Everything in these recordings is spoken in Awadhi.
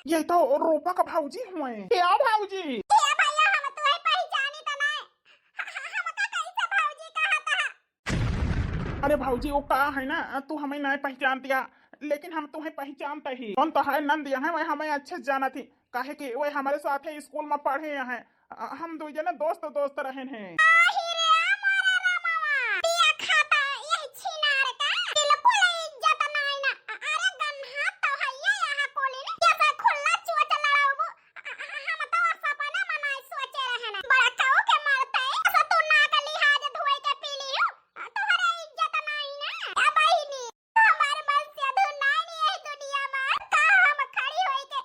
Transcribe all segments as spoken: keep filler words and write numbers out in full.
ये तो रूपा का भौजी हुए। क्या भौजी? ए भैया, हम तुहे पहचानी त नाय। ह-, ह-, हमका कैसे भौजी कहत ह? अरे भौजी, वो का है ना, तू हमें नाय पहचानतिया, लेकिन हम तुहे पहचानते ही। कौन तो है नंद यहाँ, वह हमें अच्छे से जानत ही, काहे कि वह हमारे साथ है, स्कूल में पढ़े हैं। अ, हम दो जने दोस्त, दोस्त रहन हैं। आही रे मोरे रामवा, पिया खाता यह छिनार का, बिल्कुल इज्जत नाई ना। अरे गन्हा तो है ये यहाँ कोली ने, कैसे खुला चोच लड़ाऊबू। हम तो सपना में नाई सोचे रहन। बड़ा काऊ के मरते, ऐसा तू ना का लिहाज धोए के पी लियो। तोहरे इज्जत नाई ना। ए बहिनी, हमार मन से अधू नाई नहीं है दुनिया में। का हम खड़ी होई के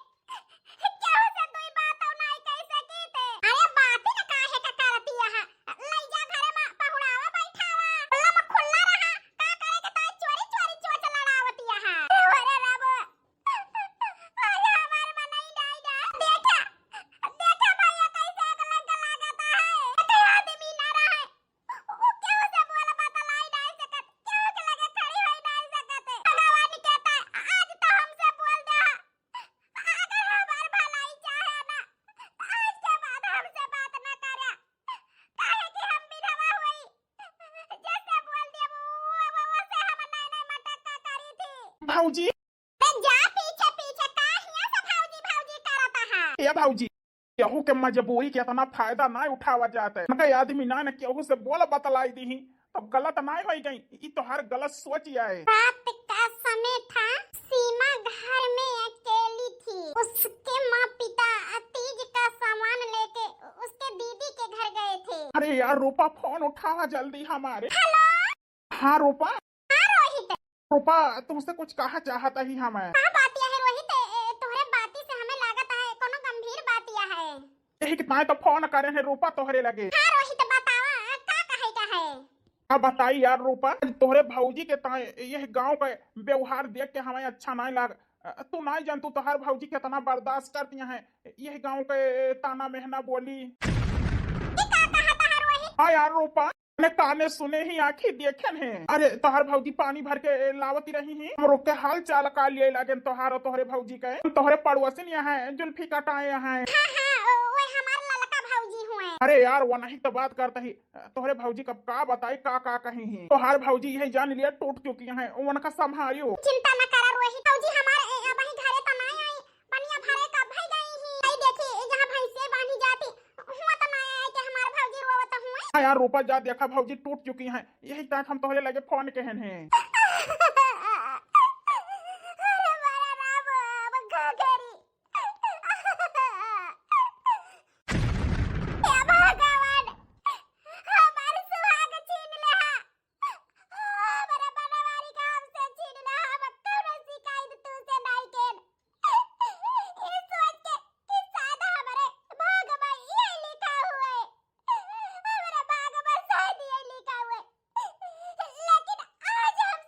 केहू से दुई बात और नाई कह सकी थे। अरे बात ही ना काहे का करती यहाँ। लई जा घरे में पहुड़ावा बैठावा। खुला में खुला रहा। का करे के ताई चोरी चोरी चोच लड़ावती यहाँ। अरे बाबू। अरे हमार मनई नाई ना। देखा, देखा भैया कैसे एक लग लागता है। एक आदमी ना रहे। उ केहू से बोल बतलाई नाई सकत, केहू के लगे खड़ी होई नाई सकत। भगवान कहता है, आज तो हमसे बोल दे। अगर हमार भलाई चाहे ना, आज के बाद हमसे बात ना करे। काहे कि हम विधवा हुई। जैसे बोल दिया वो, वो, वो से हम नाई नाई मटक्का करी थी। भौजी। बे जा पीछे पीछे, का हिया से भौजी भौजी करत हा? ए भौजी, केहू के मजबूरी के इतना फायदा ना उठावा जात है। मगर आदमी ना, ना केहू से बोल बतलाई दीही, तो गलत ना होई गई। ई तोहार गलत सोच आए। रात का समय था, सीमा घर में अकेली थी। उसके माँ पिता तीज का सामान लेके उसके दीदी के घर गए थे। अरे यार रूपा, फोन उठावा जल्दी हमारे। हेलो। हाँ रूपा। हाँ रोहित। रूपा, तुमसे कुछ कहा चाहत ही हम। का बात यह है रोहित? ए, तोहरे बाती से हमें लागत है कोनो गंभीर बात यह है। यही के ताए तो फोन करे हैं रूपा तोहरे लगे। हाँ रोहित, बतावा, का कहे का है? अब बताई यार रूपा, तोहरे भौजी के ताए यह गांव का व्यवहार देख के हमें अच्छा नहीं लाग। तू नहीं जान, तू तोहर भौजी कितना बर्दाश्त करती हैं यह गांव के ताना मेहना बोली। ये का कहा तोहर रोहित? हाँ यार रूपा, ने काने सुने ही, आँखी देखेन है। अरे तोहर भौजी पानी भर के लावती रही ही, हम रोक के हाल चाल का लिए लागेन तोहार और तोहरे भौजी के। हम तोहरे पड़ोसिन यहाँ जुल्फी कटाए यहाँ। हाँ, हाँ, ओ, ओए हमार ललका भौजी हुए। अरे यार, वो नहीं तो बात करता ही, तोहरे भौजी कब का बताई, का, का कही ही। तोहार भौजी यही जान लिया टूट चुकी हैं, उनका संभालियो। चिंता न करा रोहित, भौजी हमार ए, अबही घरे तो नहीं आई, पनिया भरे कब भई गई ही। आई देखी, जहाँ भैंसे बांधी जाती, हुआ तो ना आए कि हमार भौजी रोवत हुए। हाँ यार रूपा, जा देखा भौजी टूट चुकी हैं, यही तक हम तोहरे लगे फोन कहन हैं। अरे मारा राम, अब का करी? हे भगवान, हमार सुहाग छीन ले हा। हमरा बनवारी का हमसे छीन ले हा, हम कौनो शिकायत तू से नहीं केन। ई सोच के कि शायद हमरे भाग में ये लिखा हुए, हमरे भाग में शायद ये लिखा हुए, लेकिन आज हम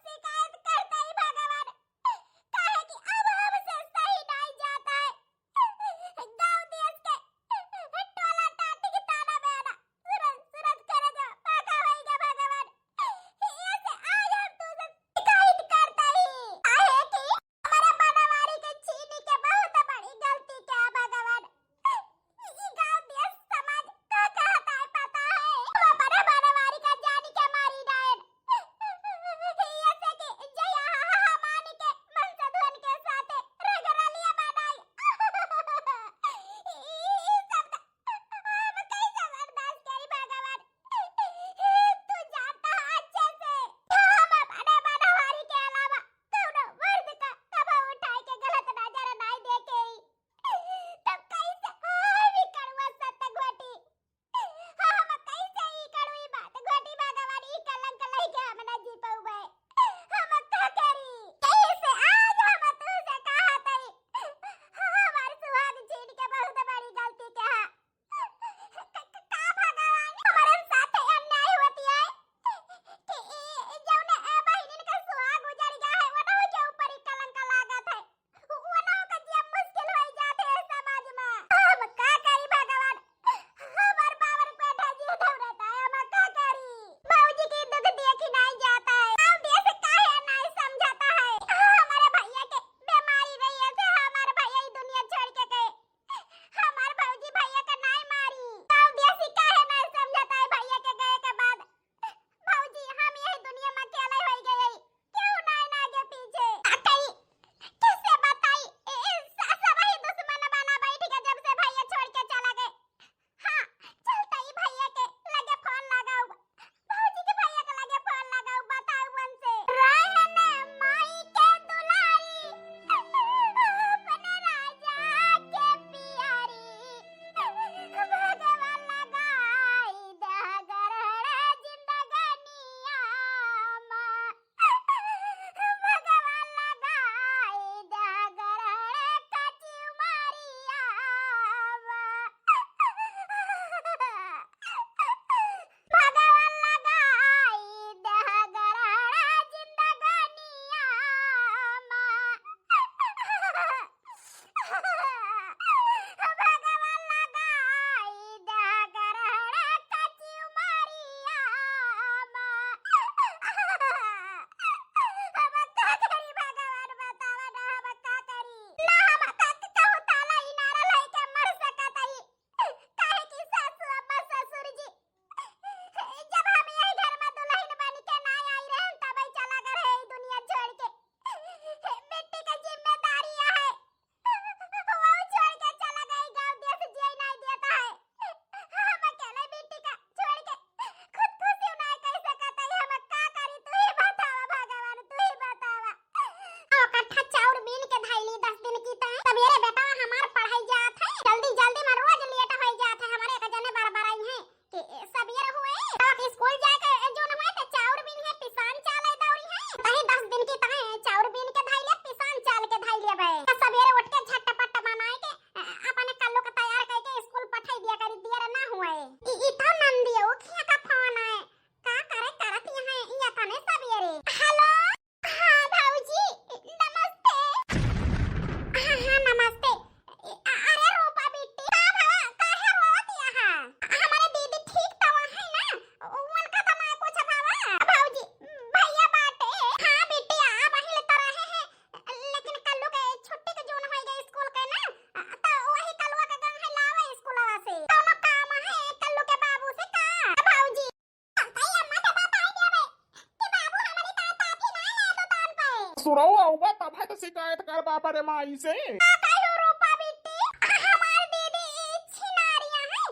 सुरऊ आउबा तब है तो शिकायत करबा अपने माई से। का कहो रूपा बिट्टी, हमार दीदी ई छिनारिया है,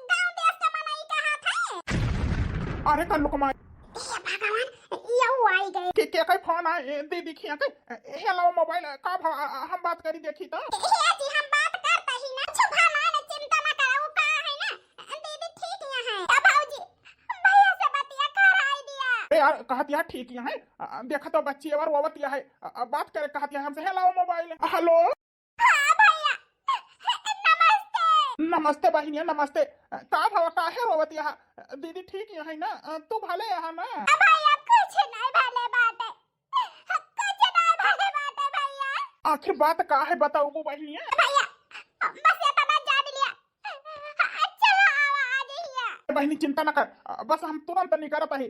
गाँव देश के मनई कहा थे। अरे कल्लू के माई। हे भगवान, यऊ आई गए। के, के कई फोन आए, ए, दीदी खिया कई, ए, हे लाओ मोबाइल, का भा, हम बात करी देखी तो। हे जी, हम बात करता ही ना, छुपा ना, ना चिंता ना करो, वो का है ना, दीदी ठीक यहाँ है। अब भौजी, भैया से बतिया कर आई दिया। ए यार, कहत यार ठीक यहाँ है, आ, देखा तो बच्ची और रोवत यहाँ है, आ, आ, बात करे कहत यहाँ हमसे, हे लाओ मोबाइल। हेलो। हाँ भैया, नमस्ते। नमस्ते बहिनिया, नमस्ते। का भवा, काहे रोवत यहाँ? दीदी ठीक यहाँ है ना? तू भले यहाँ ना? भैया कुछ नहीं भले बाटे, कुछ नहीं भले बाटे भैया। आखिर बात का है बताओ बहिनिया? भैया, बस इतना जान लिया, चलो आवा आज ही। बहिनी चिंता न कर, बस हम तुरंत निकरत ही।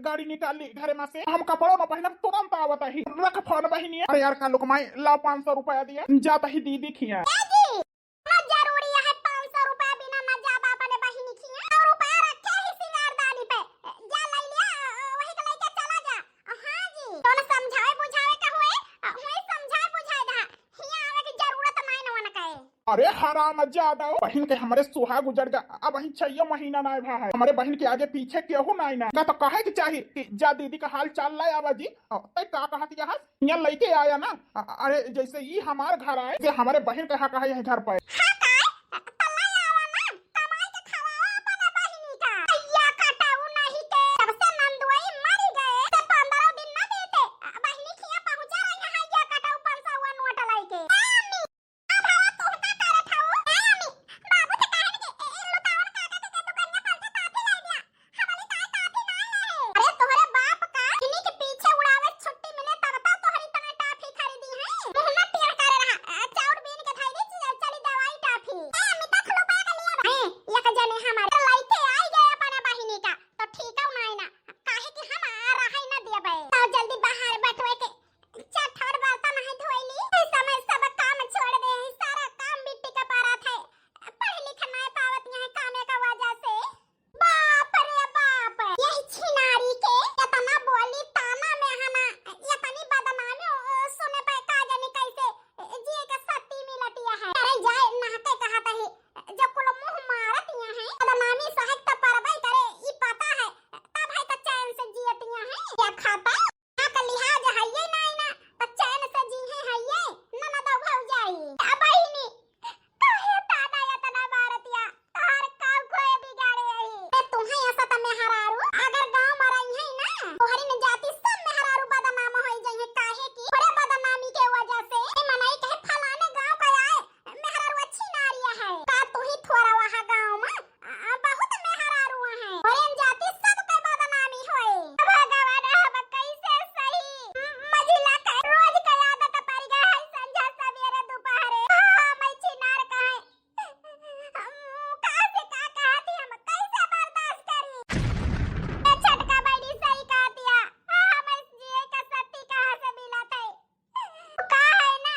गाड़ी निकाल ली घरे में से, हम कपड़ों न पहनब, तुरंत आवत ही। रख फोन बहिनी। अरे यार कल्लू के माई, लाओ पाँच सौ रुपया दिया, जात ही दीदी खिया। ए जी, ना जरूरी है पाँच सौ रुपया बिना ना जाबा अपने बहिनी खिया। सौ रुपया रखे ही सिंगारदानी पे, जा ले लिया, वही के लेके चला जा। हाँ जी, तोन समझावे बुझावे का हुए, वही समझाए बुझाए दहा। हियाँ आवे की जरूरत नहीं न वनका है। अरे हराम जादा, बहिन के हमरे सुहाग उजड़ गया, अब वही छह महीना नाय भा है, हमरे बहिन के आगे पीछे केहू नाय ना। का तो कहे के चाही कि जा दीदी का हाल चाल लाय आवा जी। अ, तै का कहत यह? यहाँ लइके आया ना। अ, अरे जैसे ई हमार घर आए, से हमरे बहिन का हक है यही घर पे। हाँ काय? तो लाय आवा ना, कमाई के खवावा अपने बहिनी का। या कटाऊ नहीं के, जब से नंदुई मर गए, से पन्द्रह दिन ना देते। अ, बहिनी खिया पहुँचा रही है, या कटाऊ पाँच सौ नोट लाइके। ए अम्मी, अब हवा तोहका करत हऊ? ए अम्मी, बाबू से कहे न कि ए, ए लुटावन काका के, के दुकनिया पर से काफी लाई दिया। हमनी काहे काफी ना ले? अरे तोहरे बाप का इन्हीं के पीछे उड़ावे छुट्टी मिले तब तो तोहरी तने टाफी खरीदी है। मुँह मत टेढ़ करे रहा। अ, चाउर बीन के धई दे, चली दवाई टाफी। ए अम्मी, तक लुका के लिया भाई। एक जने हमारे लइके आई गए अपने बहिनी का, तो ठीक है ना, ना। काहे कि हम आ रहा ही ना दिया भाई। तो जल्दी बाहर बैठवे के चट और बर्तन है धोई ली। इस समय सब काम छोड़ दे हैं, सारा काम बिट्टी का परत है। पढ़ लिख नहीं पावत यहाँ कामे का वजह से। बाप रे बाप, यही छिनारी के इतना बोली ताना में है ना, इतनी बदनामी ओ, सुने पे का जाने कैसे जिए के शक्ति मिलतिया है। अरे जाए नहके कहत ही, जो कुल मुँह मारत यहाँ है, बदनामी सहे तो परबे करे, ई पता है, तब है तो चैन से जियतिया है। क्या खाता? यहाँ का लिहाज हइये नाई ना, तो चैन से जीहे हइये, ननद भौजाई। आ बहिनी, काहे ताना एतना मारतिया? तोहार का कोई बिगाड़े आई? ए, तुहे ऐसा त मेहरारू, अगर गाँव में रही है ना, तोहरी न जाति सब मेहरारू बदनाम होई जाइए, काहे कि तोरे बदनामी के वजह से ए मनई कहे फलाने गाँव का आए, मेहरारू अच्छी नारिया है। का तू ही थोड़ा वहाँ गाँव में? आ, बहुत मेहरारू हैं। और इन जाति सबके बदनामी होए। भगवान, हम कैसे सही? मझिला के रोज के आदत पड़ गया है, संझा सवेरे दोपहरे। हाँ, मैं छिनार का है। हम कहाँ से का कहा थी, हम कैसे बर्दाश्त करी? ए छोटका बहिनी सही कहा दिया। हाँ, हम इस जिए का शक्ति कहाँ से मिला था? का है ना,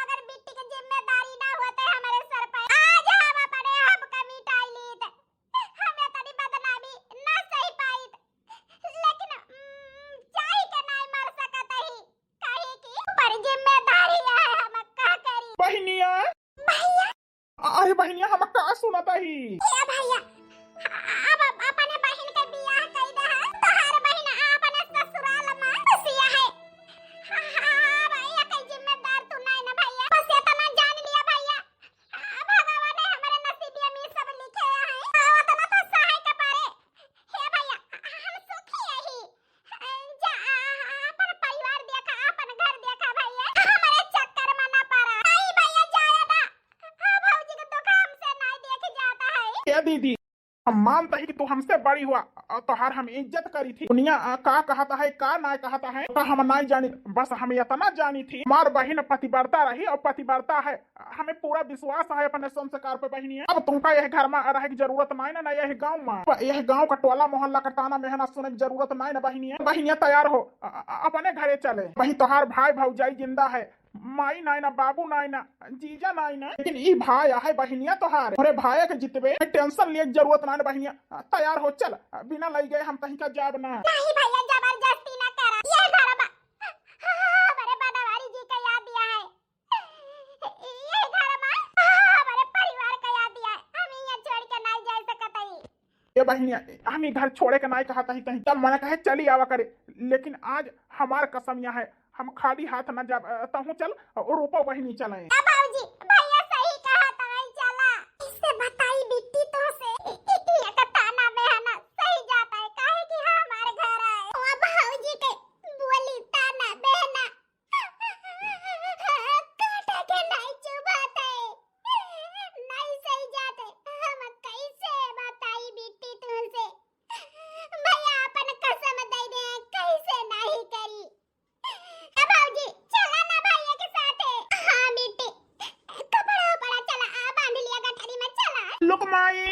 अगर बिट्टी के जिम्मेदारी ना होते हमारे सर पे, आज हम अपने आप का मिटाई लीत। हम इतनी बदनामी ना सही पाइत, लेकिन, उम, चाही के नाई मर सकत ही, काहे कि ऊपर जिम्मेदारी है, हम का करी? बहिनिया। भैया, अरे बहिनिया, हम का सुनत ही? ए भैया, अब, अब अपने बहिन के बियाह कई दे है। तोहार बहिन अपने ससुराल में खुशिया है। हाँ, हाँ, हाँ, भैया, कई जिम्मेदार तू नहीं ना भैया। बस इतना जान लिया भैया, भगवान ने हमारे नसीबिया में सब लिखे है। हाँ, उतना तो सहे के पड़े। हे भैया, हम सुखी यही। जा, अपन परिवार देखा, अपन घर देखा भैया। हमारे चक्कर में ना पड़ा। नहीं भैया, जाया ना। हाँ, भौजी के दुख हमसे नहीं देखे जाता है। ए दीदी, हम मानत ही कि तू हमसे बड़ी हुआ और तोहार हम इज्जत करी थी। दुनिया, आ, का कहत है, का ना कहत है, का हम नहीं जानी। बस हम इतना जानी थी, हमार बहिन पतिव्रता रही और पतिव्रता है। हमें पूरा विश्वास है अपने संस्कार पे बहिनिया। अब तुमका यह घर में रहे की जरूरत नहीं ना, ना यह गाँव में, प-, यह गाँव का टोला मोहल्ला का ताना मेहना सुने की जरूरत नहीं ना बहिनिया। बहिनिया तैयार हो, अ-, अ-, अपने घरे चले। वही तोहार भाई भौजाई जिंदा है, माई नहीं ना, बाबू नहीं ना, जीजा नहीं ना, लेकिन ई भाई है बहिनिया तोहार। अरे भाई के जितबे, tension लिए की जरूरत नहीं ना बहिनिया। तैयार हो चल, बिना लई गए हम कहीं का जाब ना। नहीं भैया, जबरदस्ती ना करा, ये घर बा। ए बहिनिया, हम ई घर छोड़े के नाई कहत ही तहीं, तब मने कहे चली आवा करे, लेकिन आज हमार कसम यहाँ है, हम खाली हाथ न जाब। अ, तहूँ चल, और रूपो बहिनी चले। ए भौजी, भैया सही कहत हैं, चला। इससे बताई बिट्टी तोसे, एक ताना बहाना सही जात है, काहे कि हमार घर है। ओ भौजी के बोली ताना बहाना काटे के नाई चुभात है, नाई सही जात है। हम कैसे बताई बिट्टी तोसे, भैया अपन कसम दे दे, कैसे नाई करी। ए भौजी, चला ना भैया के साथे। हाँ बिट्टी, कपड़ा उपड़ा चला, आ बांध लिया गठरी में, चला। लुक माई,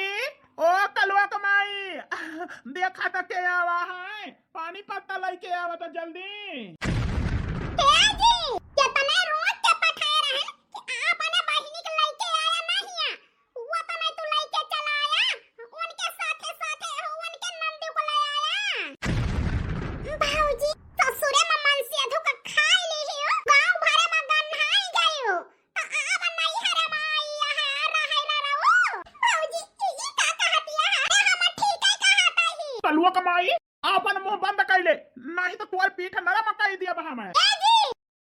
ओ कलुआ के माई, देखा त के आवा है, पानी पत्ता लइके आवा त जल्दी। ए जी, केतने रोज के पठाए रहन कि अपने बहिनी के लइके आया ना हिया, वो तो नहीं तू लइके चला आया, उनके साथे साथे हो उनके नंदी को ले आया। भौजी, ससुरे में मनसेधू का खाई ली ही हो, गाँव भरे में गन्हाई गई हो, तो आब नैहरे में आई यहाँ रहे न रहो। भौजी, ई, ई का कहत है? अरे हम ठीक है कहत ही। कलुआ के माई, आपन मुँह बंद कइले, नहीं तो तोर पीठ नरम कइ दिया हम। ए जी,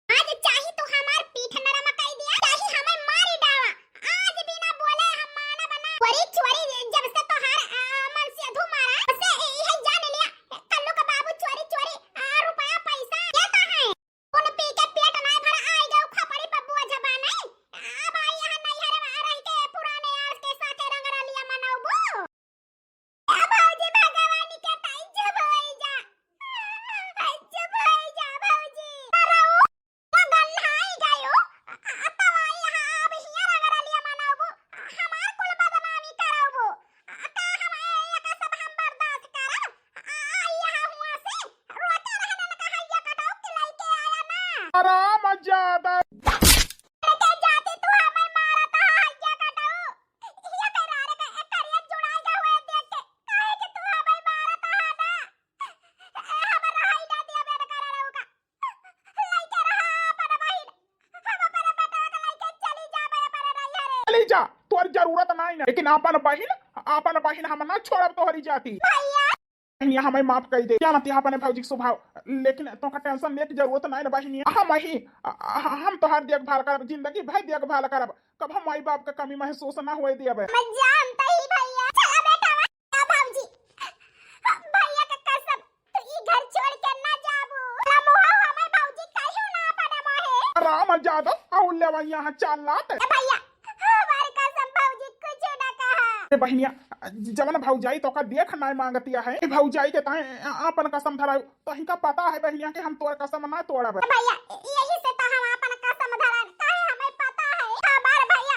आज चाही तू हमार पीठ नरम कइ दिया, चाही हमें मारी डावा। आज बिना बोले हम मानब ना। चोरी चोरी जब से तोहार, आ, मनसेधू मारा, से इहे जान लिया, कल्लू का बाबू चोरी चोरी, आ, रुपया पैसा लेता है। उन पी के पेट नाय भरा, आई गयो खपड़ी पर बोझ बा नहीं। अब आई यहाँ नैहर में रह के पुराने यार के साथे रंग रलिया मनौबू। ए भौजी, भगवान के ताई चुप होई जा, चुप होई जा भौजी। अरे ओ, वो गन्हाई गयो, आ, आ, तब आई यहाँ अब हिया रंग रलिया मनौबू, हमार कुल बदनामी करौबू। आ, का हम ए, एका सब हम बर्दाश्त करब? आ, आ, यहाँ हुआ से रोते रहने लगा है, ये कटाऊ के लइके आया ना। आराम ज्यादा। लड़के जाती तू हमें मारत है, ये कटाऊ। ये तेरा रे का, ए, करिया जुड़ाई गए हुए देख के, काहे कि तू हमें मारत है ना। ए, हमें रहाई ना दिया, मैंने करा रहूँगा। लइके रहा अपन बहिन। हम अपन बेटवा के लइके चली जाबे अपन नैहरे। चली जा, तोर जरूरत नाई ना। लेकिन अपन बहिन, अपन बहिन हम ना छोड़ब तोहरी जाति। भैया। बहिनिया, हमें माफ कइ दे। जानत है अपने भौजी के स्वभाव, लेकिन तोका tension लेके जरूरत नाई ना बहिनिया। हम ही, हम तोहार देखभाल करब, जिंदगी भर देखभाल करब। कब हम माई बाप का कमी महसूस ना होए देबे। मैं जानत ही भैया। चला बेटा, ए भौजी, भैया के कसम, तू ई घर छोड़ के ना जाबू। ना मुहा हमें भौजी कहियो ना पड़े मोहे। राम जादो, आउ लेवा यहाँ चार लात। ए भैया, हमार कसम भौजी कुछ ना कहा। ए बहिनिया, जवन भौजाई तोका देख नाय मांगतिया है, ए भौजाई के ताए आपन कसम धरायो, तोहिका पता है बहिनिया कि हम तोर कसम ना तोड़ब। ए भैया, यही से तो हम आपन कसम धरान, काहे हमें पता है, हमार भैया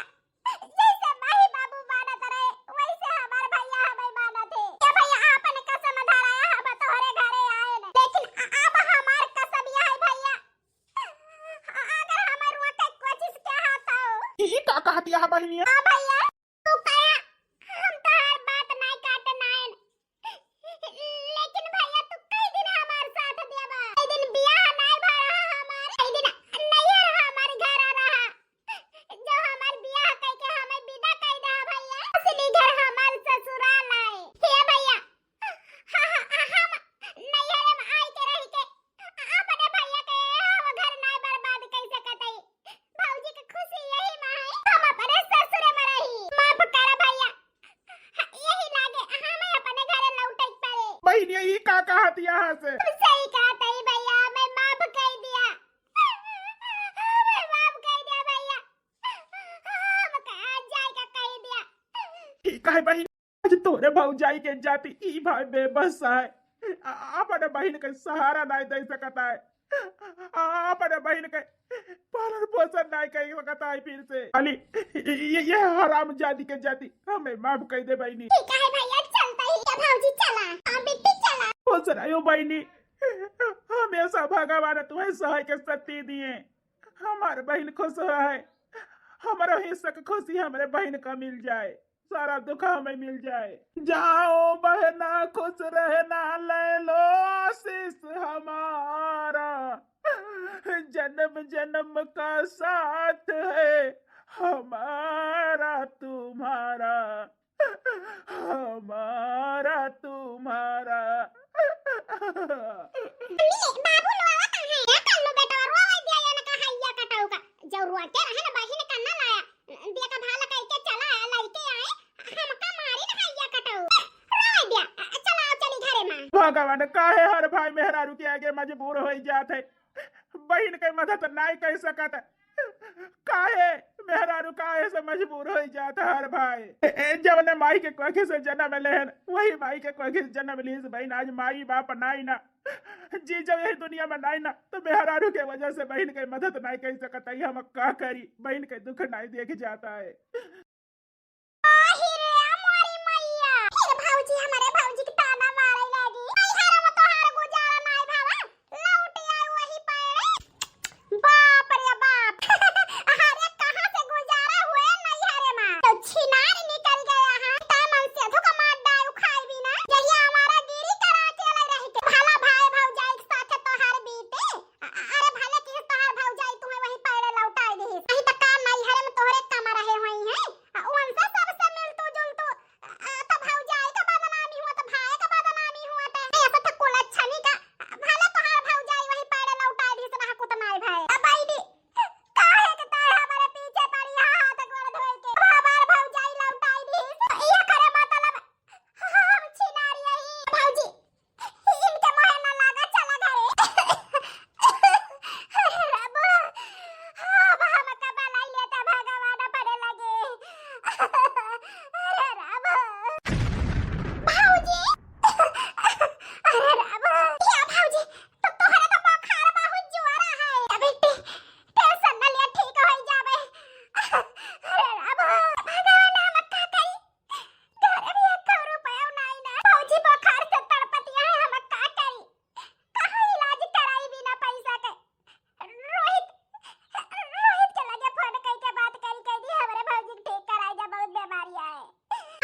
जैसे माई बाबू मानत रहे, वैसे हमार भैया हमें मानत है। ए भैया, आपन कसम धराया, हम तोहरे घरे आए न, लेकिन अ-, अब हमार कसम यह है भैया, अ-, अगर हमें रोके कोशिश किया है तो। ई का कहतिया है बहिनिया? हाँ भैया, तू कहा हम तोहार बात नहीं काटन आए न। लेकिन भैया, तू कई दिन हमार साथ देबा? कई दिन बियाह नाय भा रहा हमार, कई दिन नैहर हमार घर आ रहा। जो हमार बियाह कई के हमें विदा कई दे भैया, असली घर हमार ससुराल आए। हे भैया, ह-, ह-, हम नैहर में आई के रह के अपने भैया के हम घर नाय बर्बाद कई सकत हई। भौजी के खुशी यही में है, हम अपने ससुरे में रही। माफ कर भैया, यही लागे हमें अपने घरे लौटे के पड़े। बहिनिया, ई का कहत यहाँ से? तुम सही कहत है भैया, हमें माफ कर दिया, हमें माफ कर दिया भैया, हम कहाँ जाए का कह दिया। ठीक है बहिन, आज तोरे भौजाई के जाति ई भाई बेबस है, आ-, अपने बहिन के सहारा नहीं दे सकत है, आ-, अपने बहिन के पालन पोषण नहीं कर सकत है फिर से। अली, ये, ये हराम जाति के जाति, हमें माफ कर दे बहिनी। ठीक है भैया, चलता ही है भौजी, चला। हाँ बिट्टी, चला। खुश रहो बहिनी, हमेशा भगवान तुम्हें सहाय के शक्ति दिए, हमार बहिन खुश रहे, हमारा हिस्सा के खुशी हमरे बहिन का मिल जाए, सारा दुख हमें मिल जाए। जाओ बहना खुश रहना, ले लो आशीष हमारा, जन्म जन्म का साथ है हमारा तुम्हारा। हमारा तुम्हारा। मम्मी, बाबू लोग आवत हैं। ए कल्लू बेटवा, रोवे दिया ये ना कहाइया कटऊ का। जब रोते रहे ना, बहिन का ना लाया। दिया का भाला कइके चला आया, लइके आए। हमका मारी ना हैया कटऊ। रोवे दिया। चला, चली घरे माँ। भगवान, काहे हर भाई मेहरारू के आगे मजबूर होइ जात है? बहिन के मदद नाई कइ सकत। काहे मेहरारू काहे से मजबूर होइ जात हर भाई? ए, ए, जवने माई के कोखे से जन्म लेहन, वही माई के कोखे से जन्म लीस बहिन। आज माई बाप नाई ना, जी जब यही दुनिया में नाई ना, तो मेहरारू के वजह से बहिन के मदद नाई कइ सकत है। हम का करी, बहिन के दुख नाई देख जात है। आहि रे मोरी मैया, फिर भौजी हमरे भौजी के ताना मारे लागी। नैहर में तोहार गुजारा नाई भावा, लौट आए वही पड़े। बाप रे बाप। अरे कहाँ से गुजारा हुए नैहरे में? तो छिनार निकल गया है। तै मन से धुक मार डाय उखाई भी ना। जहिया हमारा गिरी करा के ले रह के। भला भाई भौजाई के साथ तोहार बीते। अ-, अरे भले कि तोहार भौजाई तुम्हें वही पड़े लौटाई दी। नहीं तो का नैहरे में तोहरे कम रहे हुई हैं। आ, उनसे सबसे मिलतू जुलतू, आ, त भौजाई का बदनामी हुआ, त भाई का बदनामी हुआ, त ऐसा त कुलच्छनी का, भले तोहार भौजाई वही पड़े लौटाई दी, सना कुतनाई भाई। अब आई दी, काहे के तार हमारे पीछे पड़ी, हाँ, हाथ गोड़ धोए के। अब हमार भौजाई लौटाई दी, ये करे मतलब, हम छिनारी यही। भौजी, इनके मोहे ना लागा, चला घरे। अरे राम, अब हमका बलाई लेता भगवान पड़े लगे। अरे राम। भौजी, अरे राम, या भौजी, तो तोहरे तो बुखार बहुत जोरा है। अबे टे-, टेंशन न लिया, ठीक हो जाबे। अरे राम, भगवान हमका करी। घर में एको रुपया नाई ना। भौजी बुखार से तड़पतिया है, हम का करी? कहाँ इलाज कराई बिना पैसा के? रोहित, रोहित के लगे फोन कई के बात करी, कह दी हमरे भौजी के ठीक कराई जा, बहुत बीमारी आए।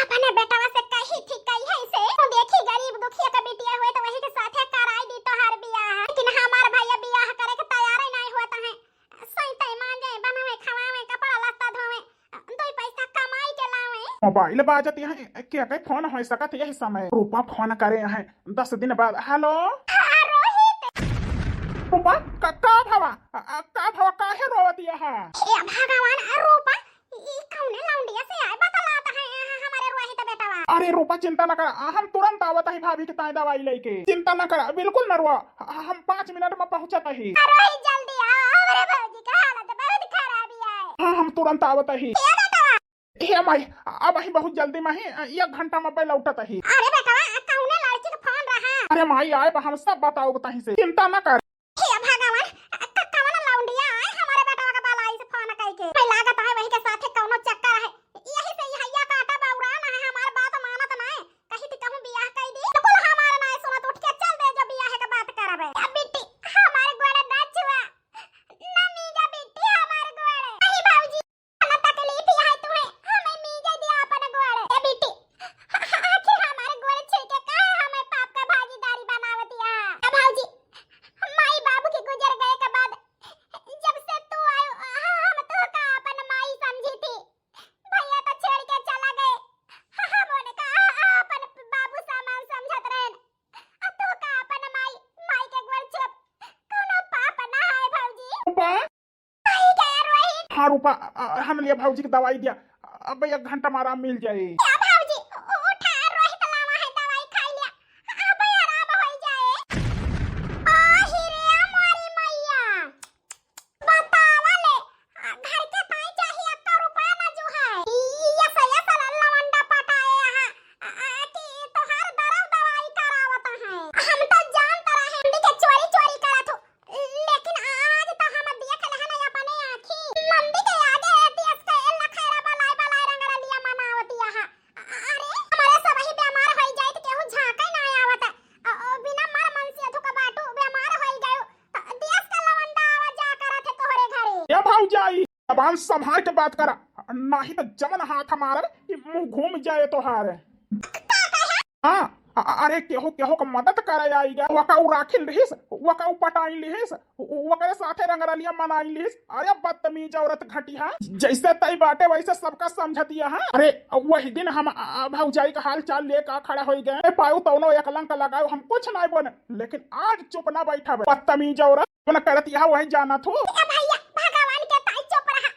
अपने बेटवा से कही थी, कही है से, तो देखी गरीब दुखिया के बिटिया हुए तो वही के साथे कराई दी तोहार बियाह, लेकिन हमार भैया बियाह करे के तैयार ही नहीं हुआ तो है। सही तय मांजे, बनावे, खवावे, कपड़ा लत्ता धोवे, दुई पैसा कमाई के लावे। मोबाइल बाजत है, के के फोन हो सकत यही समय? रूपा फोन करे हैं दस दिन बाद। हेलो। हाँ, रोहित। रूपा, का, का भवा? आ, आ, का भवा? काहे रोवत यहा? हे भगवान, आ रूपा, ई कौने लौंडिया से आए बतलात है यहाँ हमारे रोहित बेटवा? अरे रूपा, चिंता न करा, हम तुरंत आवत ही भाभी के ताई दवाई लेके। चिंता न करा, बिल्कुल न रोवा, ह-, हम पाँच मिनट में पहुँचत ही। अरे जल्दी आओ, हमरे भौजी के हालत बहुत खराब है। हाँ, हम तुरंत आवत ही। ए बेटवा। हे माई, अब ही बहुत जल्दी में ही, एक घंटा में पहले लौटत ही। अरे बेटवा, कौने लड़की के फोन रहा? अरे माई, आए बा, हम सब बताओ बताही से, चिंता न कर। हे भगवान, क-, कवन लौंडिया आए हमारे बेटवा के बलाई से फोन कई के? मैं लागत है वही के साथे कौनो चक्कर है, यही से ई हैया काटा बौरा ना है, हमार बात मानत ना है। कही थी कहूँ बियाह कई दी, बिल्कुल हमार ना है सुनत, उठ के चल दे जो बियाह के बात करबे। अब बिट्टी, हमार गोड़ ना छुआ, ना मीजा बिट्टी हमार गोड़। नहीं भौजी, ना तकलीफ यह है तुम्हें, हमें मीजे दिया अपन गोड़। ए बिट्टी, आखिर हमारे गोड़ छू के काहे हमें पाप का भागीदारी बनावत या? ए भौजी, माई बाबू के गुजर गए के बाद जब से तू आयो, हम तो का अपन माई समझी थी। भैया तो छोड़ के चला गए, हम उनका अपन बाबू समान समझत रहन। आ तू का अपन माई, माई के गोड़ छू, कोनो पाप ना है भौजी। बा- हाँ रूपा, अ, हम लिए भौजी के दवाई दिया, अब एक घंटा में आराम मिल जाए। या भौजी, उ-, उठा, रोहित लावा है, दवाई खाई लिया, अब आराम हो जाए। आहि रे मोरी मैया, बतावा ले, आ, घर के ताई चाही, एक रुपया ना जो है। ई, ई, ये से, ये से लवंडा पटाए यहाँ, आ, आ, कि तोहार दरद दवाई करावत है। हम तो जानत रहे, हमनी के चोरी चोरी करत हो। लेकिन आज तो हम देख लेहन अपने आँखी। नंदी के आगे एटीएस के लखैरा बलाय बलाय रंगरलिया मनावतिया हा। अरे, हमरे सबही बीमार होई जाई त केहू झांके ना आवत। अ, अ, बिना मर मन से अधुक बाटू बीमार होई गयो। त देश का लवंडा आवा जा करत है तोहरे घरे। ए भौजाई, जबान संभाल के बात करा, नाही त जवन हाथ मारब, ई मुंह घूम जाए तोहार। का कहे? हाँ, अ-, अरे, केहू, केहू क मदद करे आई गा, वका उ राखिल लिहिस, वका उ पटाई लिहिस, उ-, उ-, वकरे साथे रंगरलिया मनाई लिहिस। अरे, बदतमीज औरत घटिया, जैसे तई बाटे वैसे सबका समझतिया है। अरे, वही दिन हम, अ, अ, भौजाई का हाल चाल लेके आ खड़ा होई गए, पायो तौनो एक लंक लगायो, हम कुछ नाई बोले, लेकिन आज चुप ना बैठा बे। बदतमीज औरत, अपन करतिया वही जाना थू। ए भैया, भगवान के ताई चुप रहा,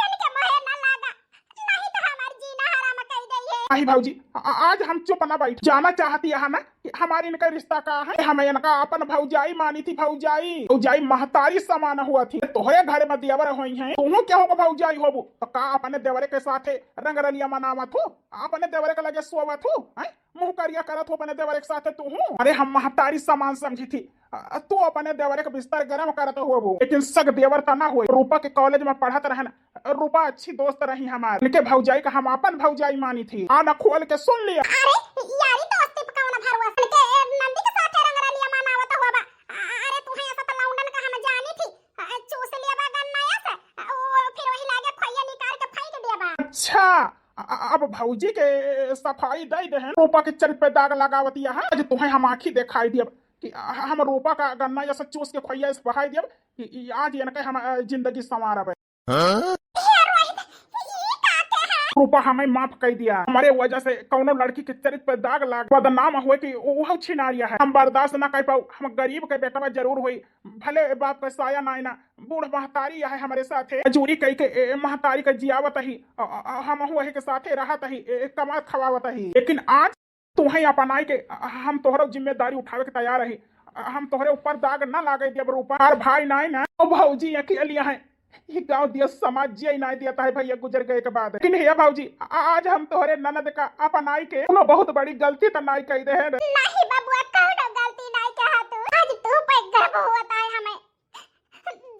इनके मुँहे ना लागा, नहीं तो हमार जीना हराम कर दे ये। नहीं भौजी, आ-, आज हम चुप ना बैठ, जाना चाहती है ना कि हमारी इनका रिश्ता का है। हम इनका अपन भौजाई मानी थी, भौजाई, भौजाई महतारी समान हुआ थी। तोहरे घर में देवर होई हैं, तुहू केहू का भौजाई होबू, तो का अपने देवरे के साथे रंगरलिया मनावत हो, अपने देवरे के लगे सोवत हो, हैं? मुँह करिया करत हो अपने देवरे के साथे तुहू। अरे हम महतारी समान समझी थी, अ, तू अपने देवरे के बिस्तर गरम करत होबू, लेकिन सग देवर त ना होई। रूपा के कॉलेज में पढ़त रहन, रूपा अच्छी दोस्त रही हमार, इनके भौजाई का हम अपन भौजाई मानी थी। आ ना खोल के सुन लिया। अरे यारी दोस्ती पे कौन भरोसा? इनके, ए, नंदी के साथे रंगरलिया मनावत होबा। अ-, अरे तुहैं ऐसा त लौंडन का हम जानी थी। अ, चूस लिया बा गन्ना ऐसे, अ, ओ, फिर वही लागे खोइया निकाल के फेंक दिया बा। अच्छा, अ-, अ-, अब भौजी के सफाई दे दे हैं। रूपा के चरित्र पे दाग लगावतिया है। आज तुहैं हम आँखी देखाई दियब कि हम रूपा का गन्ना ऐसे चूस के खोइया ऐसे बहाई दियब कि, कि आज इनके हम, अ, जिंदगी संवारब। हाँ? हे रोहित, ई का के है? रूपा हमें माफ कर दिया। हमारे वजह से कौनो लड़की के चरित्र पे दाग लाग, बदनाम हुए कि वो छिनारिया है। हम बर्दाश्त ना कर पाऊ। हम गरीब के बेटवा जरूर होई, भले बाप का साया नाई ना, बूढ़ महतारी है हमारे साथे। मजूरी कई के, ए, महतारी का जियावत ही, अ, अ, अ, हम वही के साथे रहत ही, ए, कमात खवावत ही। लेकिन आज तुहैं अपनाई के हम तोहरो जिम्मेदारी उठावे के तैयार ही। हम तोहरे ऊपर दाग ना लागे देब रूपा। और भाई नाई ना, ओ भौजी अकेली है। ई गाँव दिया समाज जिया ही नाई दिया है भैया गुजर गए के बाद। लेकिन हे भौजी, आ-, आज हम तोहरे ननद का अपनाई के कोनो बहुत बड़ी गलती त नाई कई दे है। नहीं बबुआ, कौनो गलती नाई कहा तू। आज तू पे गर्व होता है हमें।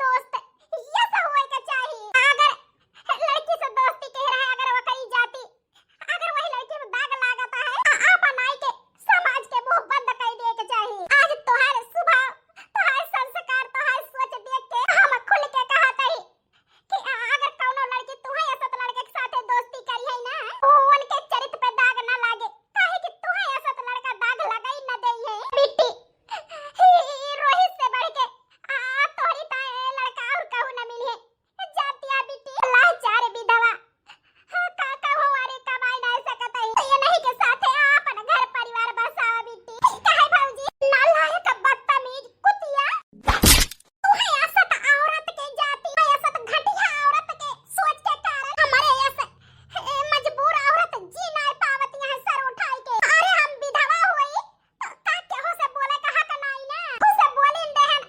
दोस्त, ये सब होए के चाही। अगर लड़की से दोस्ती कह रहा है, अगर वो कहीं जाती, अगर वही लड़की में दाग लागत है, आ-, आपन आई के समाज के मुंह बंद कर दिए के चाही। आज तोहार स्वभाव, तोहार संस्कार, तोहार सोच देख के हम खुल के कहत हई कि अ-, अगर कौनो लड़की तुहे असत लड़के के साथे दोस्ती करी है ना, तो उनके चरित्र पे दाग ना लागे, काहे कि तुहे असत लड़का दाग लगाई न देई है। बिट्टी, ई, ई, ई रोहित से बढ़ के आ, तोहरी ताए लड़का और कहू न मिली है। जातिया बिट्टी, लाचार विधवा। हाँ, का कहूँ, अरे कमाई नहीं सकत है। तो ये नहीं के साथे आपन घर परिवार बसावा बिट्टी। ठीक है भौजी, नालायक बदतमीज कुतिया। तू है असत औरत के जाति, है असत घटिया औरत के सोच के कारण हमारे ऐसे, ए, मजबूर औरत जी नहीं पावत यहाँ सर उठाई के। अरे हम विधवा हुई, तो का केहू से बोले का हक नाई ना? केहू से बोलिन देहन,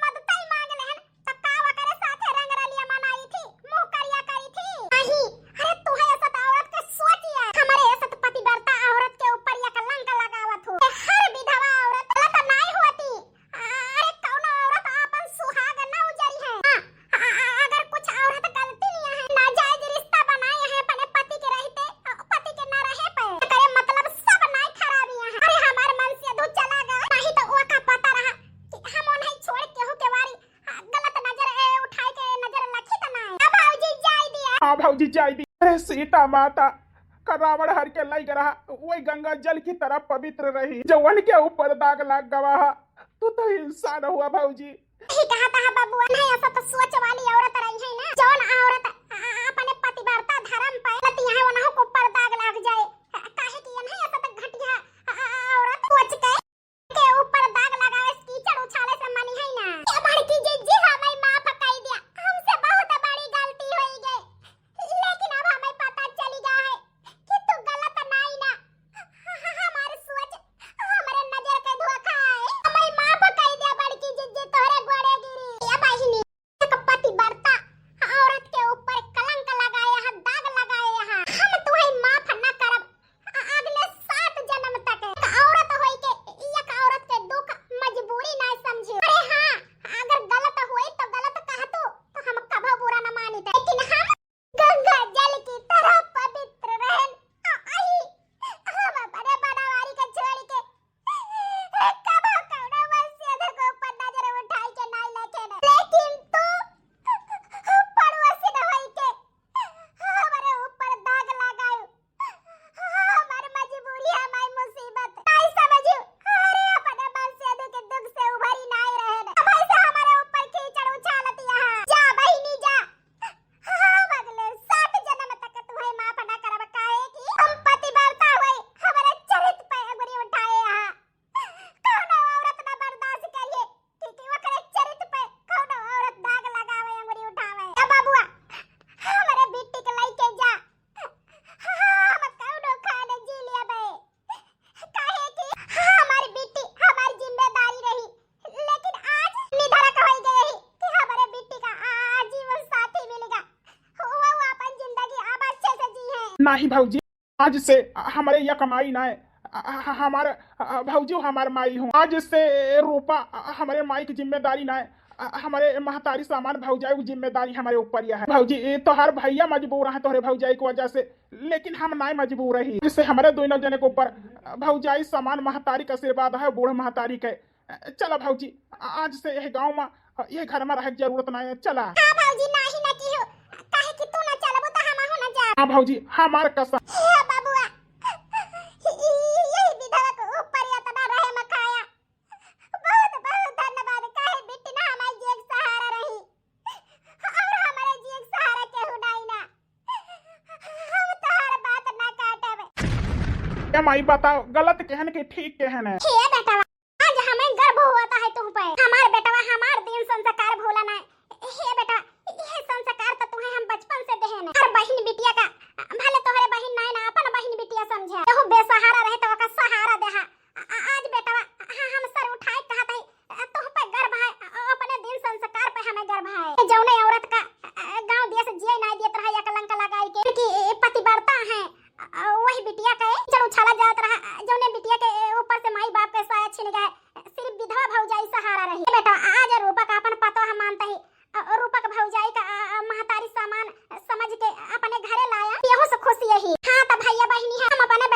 मदतई मांग लेहन, तो का ओकरे साथे रंग रलिया मनाई थी, मुंह करिया करी थी? नहीं, अरे तू है असत औरत के सोचिया, हमारे असत पतिव्रता औरत के ऊपर ये कलंक लगावत हो। ए हर विधवा औरत गलत नाई होती। अरे कौनो औरत आपन सुहाग ना उजरी है। हाँ, अ-, अ-, अगर कुछ औरत गलती लिया है, नाजायज रिश्ता बनाए हैं अपने पति के रहते, अ, पति के ना रहे पे, एकरे मतलब सब नाई खराबी है। अरे हमार मन से अधू चला गए, नहीं तो ओका पता रहा कि हम उन्हें छोड़ केहू के वारी, अ, गलत नजर, ए, उठाए के नजर लखी त ना है। अब भौजी जाई दिया। हाँ भौजी जाई दी। अरे सीता माता का रावण हर के लई रहा, वही गंगा जल की तरह पवित्र रही, जो उनके ऊपर दाग लाग गवा। तू तो इंसान हुआ भौजी। सही कहा था बबुआ, नहीं असत सोच वाली औरत रही है ना, जौन औरत अ-, अ-, अपने पतिव्रता धर्म पे लती है, उन्हों को ऊपर दाग लाग जाए। अ, काहे कि नहीं असत घटिया, अ, अ, औरत सोच के, के ऊपर दाग लगावे से कीचड़ उछाले से मनी है ना। ये बड़की जिज्जी हमें माफ कर दिया, हमसे बहुत बड़ी गलती होई गई। लेकिन अब हमें पता चली गया है कि तू गलत नाई ना। ह-, ह-, हमार सोच, हमरे नजर के धोखा है। हमें माफ कर दिया बड़की जिज्जी, तोहरे गोड़े गिरी। ए बहिनी, एक पतिव्रता औरत के ऊपर कलंक लगाए हैं, दाग लगाए हैं। हम तुहे नाही भौजी, आज से हमरे या कमाई नाय, अ, अ, हमार, अ, भौजी हमार माई हो। आज से रूपा, अ, हमरे माई की जिम्मेदारी नाय, अ, हमरे महतारी सामान भौजाई की जिम्मेदारी हमरे ऊपर या है। भौजी, ये तोहर भैया मजबूर है तोहरे भौजाई की वजह से, लेकिन हम नाय मजबूर ही। जिससे हमरे दोनों जने के ऊपर, अ, भौजाई सामान महतारी का आशीर्वाद है, बूढ़ महतारी के। चला भौजी, आज से यह गाँव में, यह घर में रहे के जरूरत नहीं है, चला। हाँ भौजी, नाही ना की हो, काहे कि तू ना चलबो तो हम हो ना जा। हाँ भौजी, हमार कसम। हे बबुआ, यही विधवा के ऊपर इतना रहम खाया। बहुत बहुत धन्यवाद, काहे बिट्टी ना हमार जिए के सहारा रही, और हमारे जिए के सहारा केहू नहीं ना। हम तोहार बात ना काटब। ए माई, बताओ गलत कहन कि ठीक कहन है? हे बेटा, आज हमें गर्व होता है तुम पे। हमार बेटवा हमार दिन संस्कार भूला ना। हे बेटा, ये संस्कार तो तुम्हें हम बचपन से देहे ना। हर बहिन बिटिया का, भले तोहरे बहिन नाय ना, अपन बहिन बिटिया समझे। केहू बेसहारा रहे तो ओका सहारा देहा। आ-, आज बेटवा, हाँ, हम सर उठाए कहत है, तुम पे गर्व है, अपने दिन संस्कार पे हमें गर्व है। जौने औरत का, आ, गाँव देश जिए ना देत रहा या कलंक लगाई के, कि पतिव्रता है, आ, वही बिटिया के चल उछाला जात रहा, जौने बिटिया के ऊपर से माई बाप के साया छिन गए, सिर्फ विधवा भौजाई सहारा रही। बेटा, आज रूपा का अपन पतोह मानता ही, अ, रूपक भौजाई का, अ, अ, महतारी सामान समझ के अपने घरे लाया, यहू से खुश यही। हाँ, त भैया बहिनी है, हम अपने